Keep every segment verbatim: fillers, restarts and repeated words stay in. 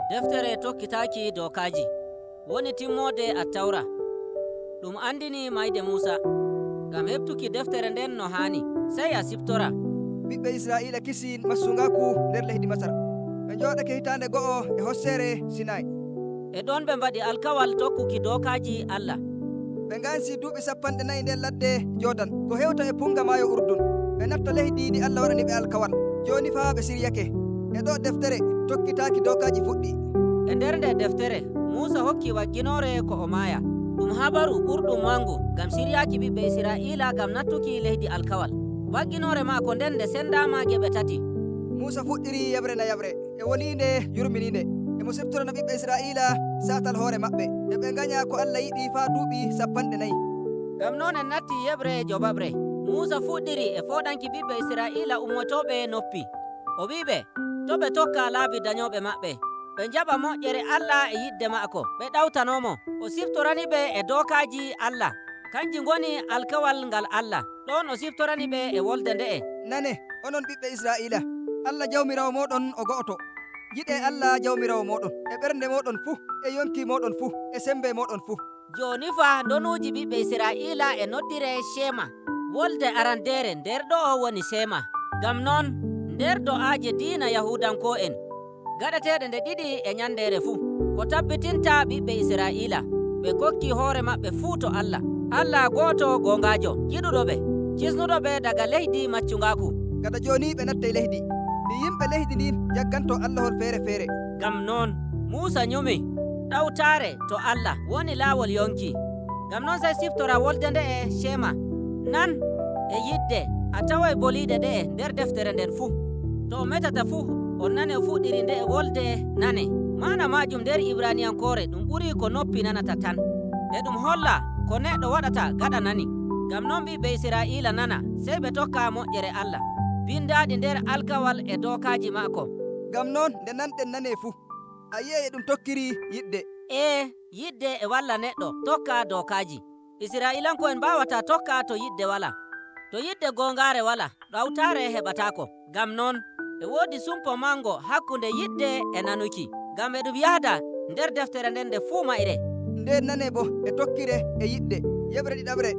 Deftere tokkitaaki dookaaji woni timmoode Attawra. Ɗum anndini mayde Muusa. Ngam heɓtuki deftere nden no haani, sey a siftora. Ɓiɓɓe Isra'iila kisi maccungaaku nder leydi Masar. Ɓe njooɗake hitaande go'o e hosere Sinay. E ɗon ɓe mbaɗi alkawal tokkuki dookaaji Allah. Ɓe ngansi duuɓi sappanɗe nayi nder ladde Jordan, ko hewta e punga maayo Urdun. Ɓe natta leydi ndi Allah waɗani ɓe alkawal. Jooni faa ɓe siryake. E ɗo deftere tokkitaaki dookaaji fuɗɗi. E nder nde deftere, Muusa hokki wagginoore ko o maaya. Ɗum habaru ɓurɗum mangu ngam siryaaki ɓiɓɓe Isra'iila ngam nattuki leydi alkawal. Wagginoore maako nden nde sendaama geɓe tati. Muusa fuɗɗiri yeɓre na yeɓre. E woniinde yurminiinde. E mo siftorana ɓiɓɓe Isra'iila saatal hoore maɓɓe. E ɓe nganya ko Allah yiɗi faa duuɓi sappanɗe nayi. Ngam non en natti yeɓre joɓaɓre. Muusa fuɗɗiri e fooɗanki ɓiɓɓe Isra'iila ummotooɓe noppi. O wi'i ɓe, to ɓe tokka laabi danyooɓe maɓɓe. Ɓe njaɓa moƴƴere Allah e yidde maako. Ɓe ɗawtanoo mo. O siftorani ɓe e dookaaji Allah. Kanji ngoni alkawal ngal Allah. Ɗon o siftorani ɓe e wolde nde'e. Nane, onon ɓiɓɓe Isra'iila, Allah Jawmiraawo mooɗon o go'oto. Yiɗee Allah Jawmiraawo mooɗon e ɓernde mooɗon fuu, e yonki mooɗon fuu, e sembe mooɗon fuu. Jooni fa ndonuuji ɓiɓɓe Isra'iila e noddire Shema. Wolde arandeere nder ɗo'o woni Shema. Ngam non, nder do'aaje diina Yahuudanko'en, gaɗateeɗe nde ɗiɗi e nyandeere fuu, ko tabbitinta ɓiɓɓe Isra'iila ɓe kokki hoore maɓɓe fuu to Allah. Allah go'oto goongaajo, yiɗuɗo ɓe, kisnuɗo ɓe daga leydi maccungaaku. Gada jooni ɓe nattay leydi ndi yimɓe leydi ndin jagganto allahol feere-feere. Ngam non, Muusa nyumi, ɗawtaare to Allah woni laawol yonki. Ngam non sey siftora wolde nde'e Shema. Nan e yidde, a taway boliiɗe ɗe'e nder deftere nden fuu. To o metata fuu, on nane o fuɗɗiri nde'e wolde nane. Maana maajum nder Ibraniyankoore ɗum ɓuri ko noppi nanata tan. E ɗum holla ko neɗɗo waɗata gaɗa nani. Ngam non ɓiɓɓe Isra'iila nana, sey ɓe tokka moƴƴere Allah, bindaaɗi nder alkawal e dookaaji maako. Ngam non nde nanɗen nane fuu, a yi'ay e ɗum tokkiri yidde. Ee, yidde e walla neɗɗo tokka dookaaji. Isra'iilanko'en mbaawataa tokka to yidde walaa. To yidde goongaare walaa, ɗawtaare heɓataako. Ngam non, e woodi sumpo manngo hakkunde yidde e nanuki. Ngam e ɗum yahda nder deftere nden nde fuu mayre. Nde nane boo e tokkire e yidde. Yeɓre ɗiɗaɓre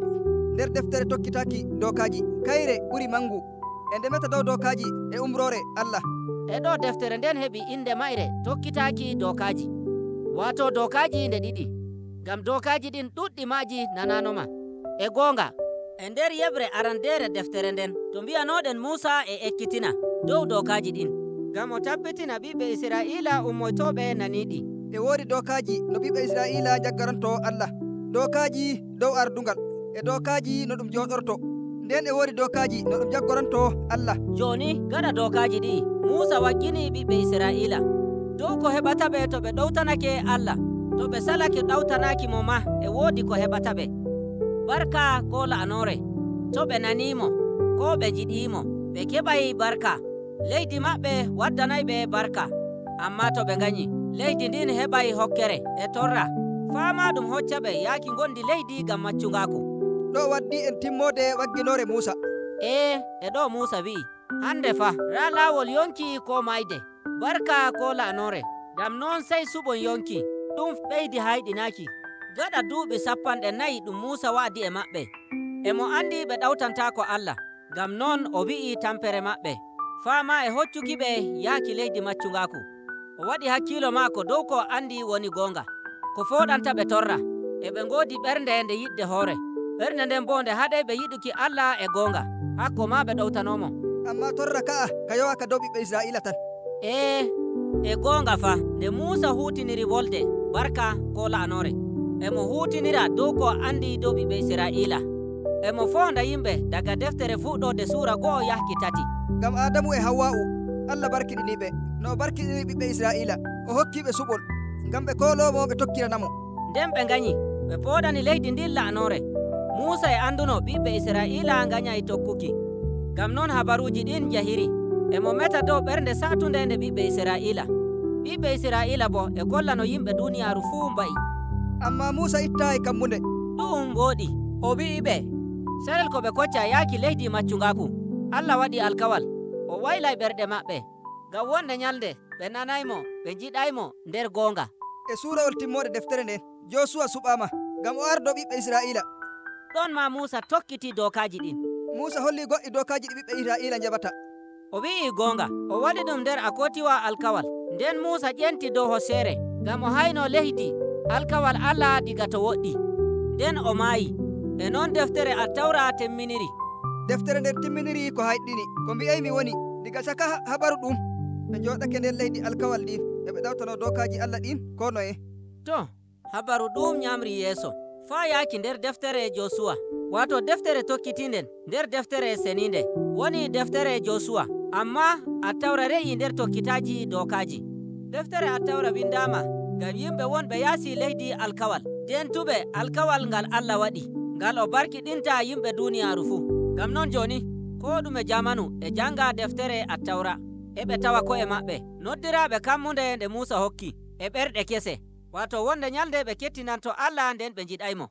nder deftere tokkitaaki dookaaji. Kayre ɓuri manngu. E nde meta dow dookaaji e umroore Allah. E ɗo deftere nden heɓi innde mayre tokkitaaki dookaaji. Waato dookaaji nde ɗiɗi. Ngam dookaaji ɗin ɗuɗɗi maaji nanaanoma. E goonga. E nder yeɓre arandeere deftere nden, to mbi'anoɗen Muusa e ekkitina dow dookaaji ɗin. Ngam o tabbitina ɓiɓɓe Isra'iila ummoytooɓe naniiɗi. E woodi dookaaji no ɓiɓɓe Isra'iila jaggoranto Allah. Dookaaji dow ardungal. E dookaaji no ɗum jooɗorto. Nden e woodi dookaaji no ɗum jaggoranto Allah. Jooni, gaɗa dookaaji ɗi'i, Muusa waggini ɓiɓɓe Isra'iila dow ko heɓata ɓe to ɓe ɗowtanake Allah. To ɓe salake ɗawtanaaki mo maa, e woodi ko heɓata ɓe. Barka koo la'anoore, to ɓe nanii mo, koo ɓe njiɗii mo, ɓe keɓay barka. Leydi maɓɓe waddanay ɓe barka. Ammaa to ɓe nganyi, leydi ndin heɓay hokkere e torra. Faa maa ɗum hocca ɓe yaaki ngondi leydi ngam maccungaaku. Ɗo waddi en timmoode wagginoore Muusa. Ee, e ɗo Muusa wi'i, hande fa, raa laawol yonki koo mayde, barka koo la'anoore. Ngam non sey suɓon yonki, ɗum ɓeydi hayɗinaaki. Gaɗa duuɓi sappanɗe nayi ɗum Muusa wa'adi e maɓɓe. E mo andi ɓe ɗawtantaako Allah. Ngam non o wi'i tampere maɓɓe, faa maa e hoccuki ɓe yaaki leydi maccungaaku. O waɗi hakkiilo maako dow ko o andi woni goonga, ko fooɗanta ɓe torra. E ɓe ngoodi ɓernde nde yiɗde hoore. Ɓernde nden boo nde haɗay ɓe yiɗuki Allah e goonga, hakko maa ɓe ɗowtanoo mo. Ammaa torra ka'a ka yowaaka dow ɓiɓɓe Isra'iila tan. Ee, e goonga fa, nde Muusa huutiniri wolde barka koo la'anoore, e mo huutinira dow ko o andi dow ɓiɓɓe Isra'iila. E mo foonda yimɓe daga deftere Fuɗɗoode suura go'o yahki tati. Ngam Aadamu e Hawwa'u, Allah barkiɗini ɓe, no o barkiɗini ɓiɓɓe Isra'iila, o hokki ɓe suɓol, ngam ɓe kooloo mo ɓe tokkirana mo. Nden ɓe nganyi, ɓe pooɗani leydi ndin la'anoore. Muusa e anduno ɓiɓɓe Isra'iila nganyay tokkuki. Ngam non habaruuji ɗin njahiri, e mo meta dow ɓernde saatunde nde ɓiɓɓe Isra'iila. Ɓiɓɓe Isra'iila boo e kollano yimɓe duuniyaaru fuu mba'i. Ammaa Muusa ittaay kammunde. Ɗu'um wooɗi. O wi'i ɓe, sarel ko ɓe kocca yaaki leydi maccungaaku. Allah waɗi alkawal, o waylay ɓerɗe maɓɓe. Ngam wonde nyalnde, ɓe nanaymo, ɓe njiɗaymo nder goonga. E suurawol timmoode deftere nden, Joosuwa suɓaama ngam o ardo ɓiɓɓe Isra'iila. Ɗon maa Muusa tokkiti dookaaji ɗin. Muusa holli goɗɗi dookaaji ɗi ɓiɓɓe Isra'iila njaɓata. O wi'i goonga, o waɗi ɗum nder akootiwa alkawal. Nden Muusa ƴenti dow hosere, ngam o hayno leydi alkawal Allah diga to woɗɗi. Nden o maayi. E non deftere Attawra timminiri. Deftere nden timminiri ko hayɗini. Ko mbi'aymi woni, diga caka ha-, habaru ɗum, ɓe njooɗake nder leydi alkawal ndin, e ɓe ɗawtano dookaaji Allah ɗin ko noye. To, habaru ɗum nyamri yeeso, faa yaaki nder deftere Joosuwa, waato deftere tokkitiinden nder deftere seniinde, woni deftere Joosuwa, ammaa Attawra re'i nder tokkitaaji dookaaji. Deftere Attawra windaama ngam yimɓe wonɓe yaasi leydi alkawal, dentuɓe alkawal ngal Allah waɗi, ngal o barkiɗinta yimɓe duuniyaaru fuu. Ngam non jooni, koo ɗume jamanu e janga deftere Attawra, e ɓe tawa ko'e maɓɓe, noddiraaɓe kammunde nde Muusa hokki, e ɓerɗe kese, waato wonde nyalnde ɓe kettinanto Allah nden ɓe njiɗaymo.